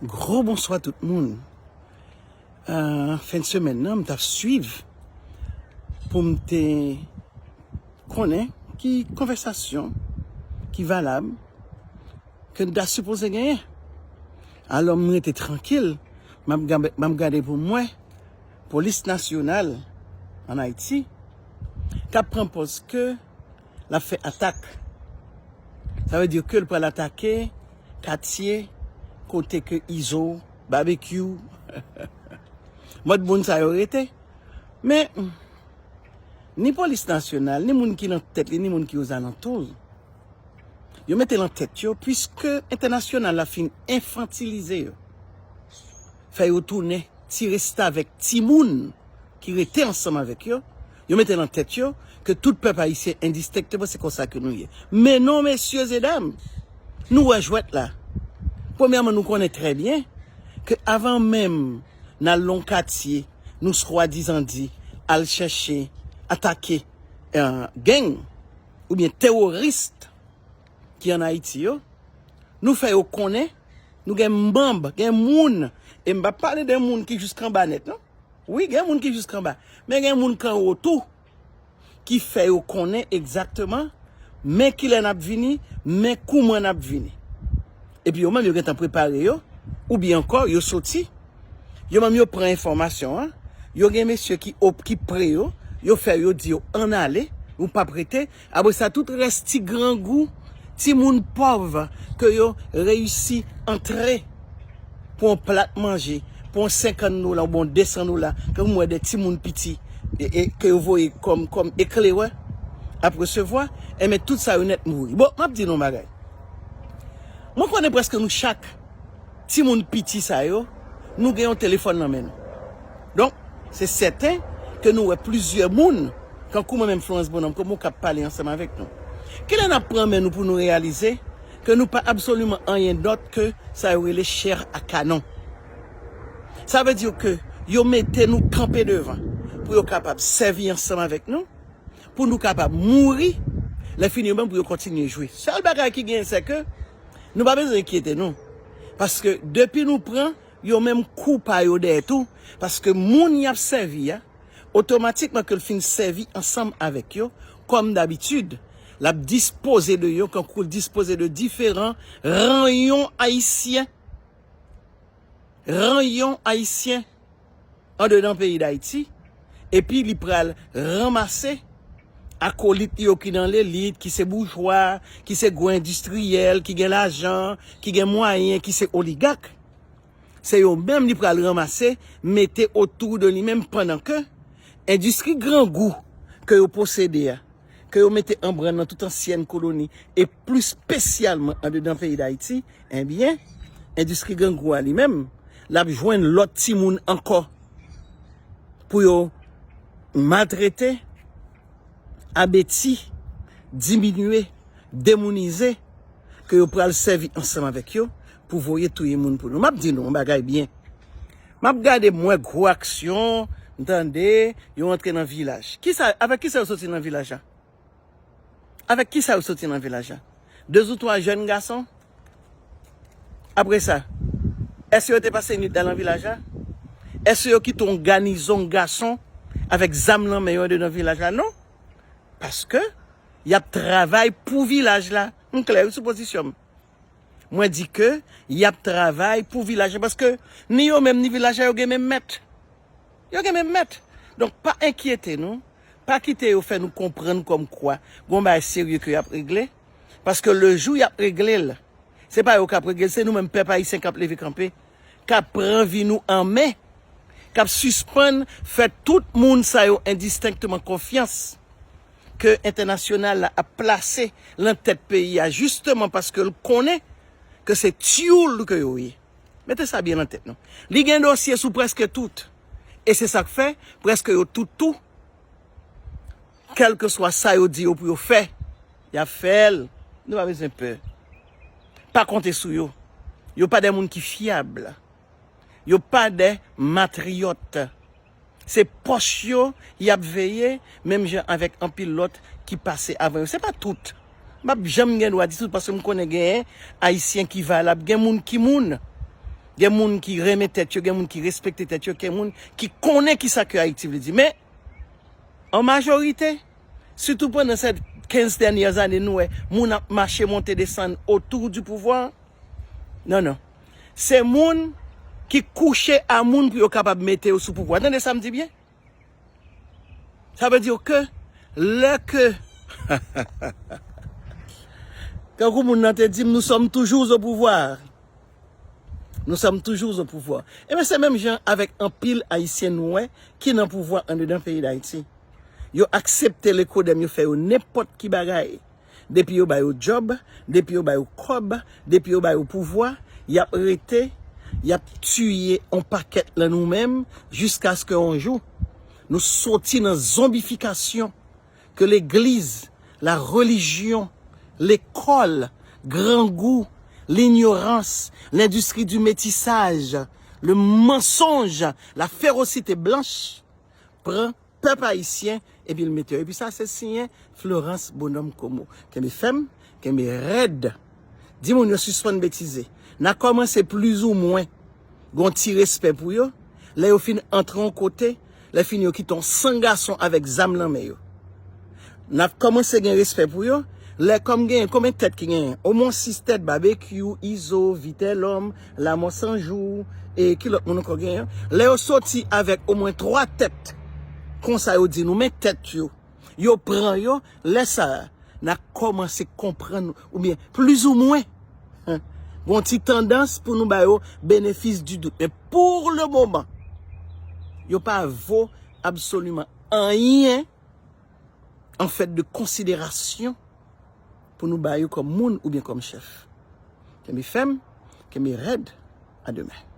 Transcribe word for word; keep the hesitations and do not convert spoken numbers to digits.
Gwo bonswa tout moun. Euh, fen de semèn nan, m t ap swiv pou m te konnen ki konvèsasyon ki valab ke n ta sipoze genyen. Alò, m rete trankil, m ap gade, m ap gade pou m wè Polis Nasyonal ann Ayiti k ap pran pòz ke l ap fè atak. Sa vle di ke l pral atake katye kote ke Izo, Babekyou, mòd moun sa yo rete. Men, ni Polis Nasyonal, ni moun ki nan tèt li, ni moun ki ozalantou l, yo mete l nan tèt yo, piske entènasyonal la fin enfantilize yo, fè yo tounen ti restavèk timoun ki rete ansanm avèk yo, yo mete nan tèt yo ke tout pèp ayisyen endistenkteman se konsa ke nou ye. Men non, mesye e dam, nou wè jwèt la. Premyèman, nou konnen trè byen ke avan menm n al nan yon katye, nou swadizan di al chèche atake, eh, gang oubyen teworis ki ann Ayiti yo, nou fè yo konnen nou gen manm, gen moun, e m p ap pale de moun ki jiskanba nèt, non. Wi, gen moun ki jiskanba, men gen moun k anwo tou, ki fè yo konnen egzakteman men kilè n ap vini, men kouman n ap vini. Epi yo menm, yo gentan prepare yo, oubyen ankò, yo soti, yo menm, yo pran enfòmasyon an, yo gen mesye ki op-, ki pre yo, yo fè yo di yo ann ale, ou p ap rete. Apre sa, tout rès ti grangou, timoun pòv ke yo reyisi antre pou yon plat manje, pou yon senkant dola oubyen yon desan dola, ke m wè de timoun piti, e, e, ke yo voye kòm, kòm eklerè ap resevwa, enben, tout sa yo nèt mouri. Bon, m ap di nou yon bagay. Mwen konnen prèske nou chak, timoun piti sa yo, nou gen yon telefòn nan men nou. Donk, se sèten ke nou wè plizyè moun, kankou mwen menm Florence Bonhomme, ke mwen k ap pale ansanm avèk nou. Kilè n ap pran men nou pou nou reyalize ke nou pa absoliman anyen dòt ke sa yo rele chè a kanon? Sa vle di ke yo mete nou kanpe devan pou yo kapab sèvi ansanm avèk nou, pou nou kapab mouri, lè fini yo menm pou yo kontinye jwe. Sèl bagay ki genyen, se ke nou pa bezwen enkyete nou. Paske depi nou pran, yo menm kou pa yo dèyè tou. Paske moun y ap sèvi a, otomatikman ke l fin sèvi ansanm avèk yo, kòm dabitid, l ap dispoze de yo kankou l dispoze de diferan ranyon ayisyen. Ranyon ayisyen andedan peyi Dayiti, epi li pral ranmase akolit li yo ki nan lelit, ki se boujwa, ki se gwo endistriyèl, ki gen lajan, ki gen mwayen, ki se oligak. Se yo menm li pral ranmase, mete otou de li menm, pandan ke endistri grangou ke yo posede a, ke yo mete an brann nan tout ansyèn koloni, e plis espesyalman andedan peyi Dayiti, ebyen, endistri grangou a li menm, l ap jwenn lòt timoun ankò pou yo maltrete, abeti, diminye, demounize, ke yo pral sèvi ansanm avèk yo pou voye touye moun pou nou. M ap di nou yon bagay byen. M ap gade, m wè gwo aksyon, m tande, yo antre nan vilaj. Kisa, avèk kisa yo soti nan vilaj la? Avèk kisa yo soti nan vilaj la? De ou twa jèn gason? Apre sa, èske yo te pase nwit la nan vilaj la? Èske yo kite yon ganizon gason avèk zam nan men yo andedan vilaj la? Non. Paske y ap travay pou vilaj la. M klè, wi, sou pozisyon m. Mwen di ke y ap travay pou vilaj la, paske ni yo menm ni vilaj la, yo gen menm mèt. Yo gen menm mèt. Donk, pa enkyete nou. Pa kite yo fè nou konprann kòmkwa gon bagay serye ke y ap regle. Paske lejou y ap regle l, se pa yo k ap regle l, se nou menm pèp ayisyen k ap leve kanpe, k ap pran vi nou an men, k ap sispann fè tout moun sa yo endistenkteman konfyans ke entènasyonal la ap plase nan tèt peyi a, jisteman paske l konnen ke se tyoul ke yo ye. Mete sa byen nan tèt nou. Li gen dosye sou prèske tout. E se sa k fè, prèske yo tout tou, kèlkeswa sa yo di yo pou yo fè, y ap fè l. Nou pa bezwen pè. Pa konte sou yo. Yo pa de moun ki fyab. Yo pa de matriyòt. Se pòch yo y ap veye, menm jan avèk anpil lòt ki pase avan yo. Se pa tout. M p ap janm gen dwa di tout, paske m konnen genyen Ayisyen ki valab, gen moun ki moun. Gen moun ki renmen tèt yo, gen moun ki respekte tèt yo, gen moun ki konnen kisa ke Ayiti vle di. Men, an majorite, sitou pandan sèt kenz dènyè ane, nou wè moun ap mache monte desann otou di pouvwa. Non, non. Se moun ki kouche a moun pou yo kapab mete yo sou pouvwa. Tande sa m di byen? Sa vle di ke lè ke, kankou moun nan te di m, nous sommes toujours au pouvoir. Nous sommes toujours au pouvoir. Ebyen, se menm jan avèk anpil Ayisyen nou wè ki nan pouvwa andedan peyi Dayiti. Yo aksepte lekodèm, yo fè yo nenpòt ki bagay. Depi yo ba yo djòb, depi yo ba yo kòb, depi yo ba yo pouvwa, y ap rete, y ap tiye on pakèt lan nou menm, jiskaske on jou, nou soti nan zonbifikasyon ke legliz, la relijyon, lekòl, grangou, linyorans, lendistri di metisaj, le mansonj, la ferosite blanch, pran pèp ayisyen, epi l mete yo. Epi sa se siyen Florence Bonhomme Como. Kenbe fèm, kenbe rèd. Di moun yo sispann betize. N a kòmanse plizoumwen gon ti respè pou yo. Lè yo fin antre yon kote, lè fini yo kite yon san gason avèk zam nan men yo. N ap kòmanse gen respè pou yo. Lè kòm genyen, konbyen tèt ki genyen? Omwen sis tèt, Babekyou, Izo, Vitelòm, Lamò Sanjou, e ki lòt moun ankò genyen? Lè yo soti avèk omwen twa tèt, konsa yo di nou, men tèt yo. Yo pran yo, lè sa a, n a kòmanse konprann, oubyen plizoumwen, gon ti tandans pou nou ba yo benefis di dout. Men pou le moman, yo pa vo absoliman anyen an fèt de konsiderasyon pou nou ba yo kòm moun oubyen kòm chèf. Kenbe fèm, kenbe rèd, a demen.